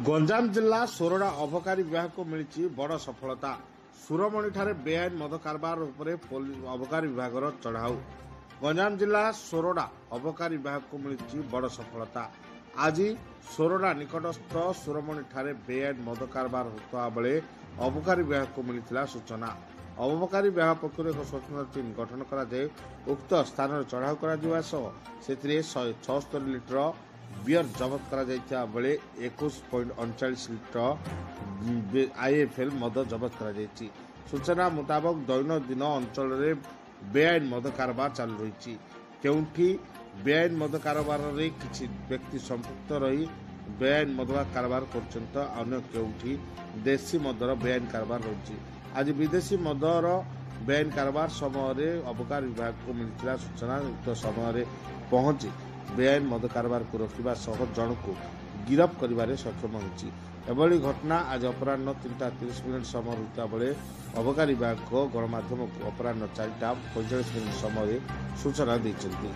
ଗଞ୍ଜାମ ଜିଲ୍ଲା ସୋରଡ଼ା ଅବକାରୀ ବିଭାଗକୁ ମିଳିଛି ବଡ଼ ସଫଳତା। ସୁରମଣିଠାରେ ବେଆଇନ ମଦ କାରବାର ଉପରେ ଅବକାରୀ ବିଭାଗର ଚଢ଼ାଉ। ଗଞ୍ଜାମ ଜିଲ୍ଲା ସୋରଡ଼ା ଅବକାରୀ ବିଭାଗକୁ ମିଳିଛି ବଡ଼ ସଫଳତା। ଆଜି ସୋରଡ଼ା ନିକଟସ୍ଥ ସୁରମଣିଠାରେ ବେଆଇନ ମଦ କାରବାର ହେଉଥିବା ବେଳେ ଅବକାରୀ ବିଭାଗକୁ ମିଳିଥିଲା ସୂଚନା। ଅବକାରୀ ବିଭାଗ ପକ୍ଷରୁ ଏକ ସ୍ୱତନ୍ତ୍ର ଟିମ୍ ଗଠନ କରାଯାଇ ଉକ୍ତ ସ୍ଥାନରେ ଚଢ଼ାଉ କରାଯିବା ସହ ସେଥିରେ 176 ଲିଟର ବିୟର ଜବତ କରାଯାଇଥିବା ବେଳେ 21.39 ଲିଟର ଆଇଏଫ୍ଏଲ୍ ମଦ ଜବତ କରାଯାଇଛି। ସୂଚନା ମୁତାବକ, ଦୈନନ୍ଦିନ ଅଞ୍ଚଳରେ ବେଆଇନ ମଦ କାରବାର ଚାଲୁ ରହିଛି। କେଉଁଠି ବେଆଇନ ମଦ କାରବାରରେ କିଛି ବ୍ୟକ୍ତି ସମ୍ପୃକ୍ତ ରହି ବେଆଇନ ମଦ କାରବାର କରୁଛନ୍ତି ତ ଅନ୍ୟ କେଉଁଠି ଦେଶୀ ମଦର ବେଆଇନ କାରବାର ରହିଛି। ଆଜି ବିଦେଶୀ ମଦର ବେଆଇନ କାରବାର ସମୟରେ ଅବକାରୀ ବିଭାଗକୁ ମିଳିଥିଲା ସୂଚନା। ଉକ୍ତ ସମୟରେ ପହଞ୍ଚି ବେଆଇନ ମଦ କାରବାରକୁ ରୋକିବା ସହ ଜଣକୁ ଗିରଫ କରିବାରେ ସକ୍ଷମ ହୋଇଛି। ଏଭଳି ଘଟଣା ଆଜି ଅପରାହ୍ନ 3ଟା 30 ସମୟ ହୋଇଥିବା ବେଳେ ଅବକାରୀ ବିଭାଗ ଗଣମାଧ୍ୟମକୁ ଅପରାହ୍ନ 4ଟା 45 ସମୟରେ ସୂଚନା ଦେଇଛନ୍ତି।